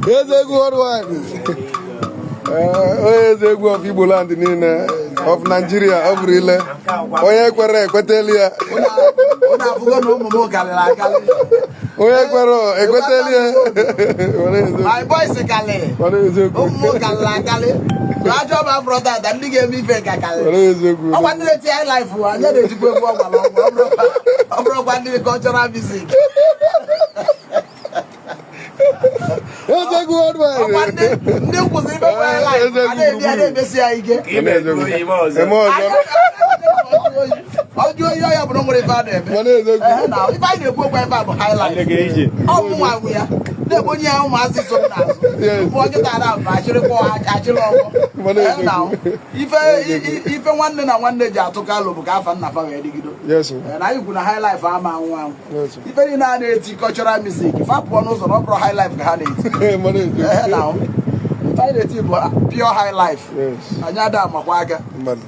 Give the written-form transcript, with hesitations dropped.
Eze egwu worldwide. Onye eze egwu of Igbo land niile, of Nigeria, ọ bụrụ ile onye kwere ekweteli ya. Ụnụ afụgo na ụmụ m karịrị akarị. Onye kwere ekweteli ya. Were eziokwu. My boys karịrị. Were eziokwu. Ụmụ m karịrị akarị. Ajọ ma bụrụ tata ndị ga-eme ife ka karịrị. Were eziokwu. Ọkwa ndị na-eti high life, anyị na-etikwa egwu ọgbara ọgwụ. Ọ bụrụkwa ndị cultural music. Eze egwu worldwide. Ọkwa ndị nkwụsị ife bụ high life, a na-ebi ya, na-emesi ya ike. Eme ọzọ. Ọjụ oyi ọya bụrụ nwere ife a na-eme. Mana eziokwu. Ehe, na ife anyị na-ekwu okwu ebe a bụ high life. Ọ mụnwa nwe ya na-egbu onye ya, ụmụazị so m n'azụ. Ụmụ ọkịta na mba achịrịkwa achịrị ọgbọ. Mana Ehe, na eziokwu. ife nwanne na nwanne ji atụ kalụ bụ ka afa nna fa wee dịgido. Ee, na anyị kwu na high life ama anwụ anwụ. Ife niile a na-eti cultural music, fa pụọ n'ụzọ na ọ bụrụ high life ka ha na-eti. Mana eziokwu. Ehe, na ife anyị na-eti bụ pure high life. Anyị ada amakwa aka. Mmadụ.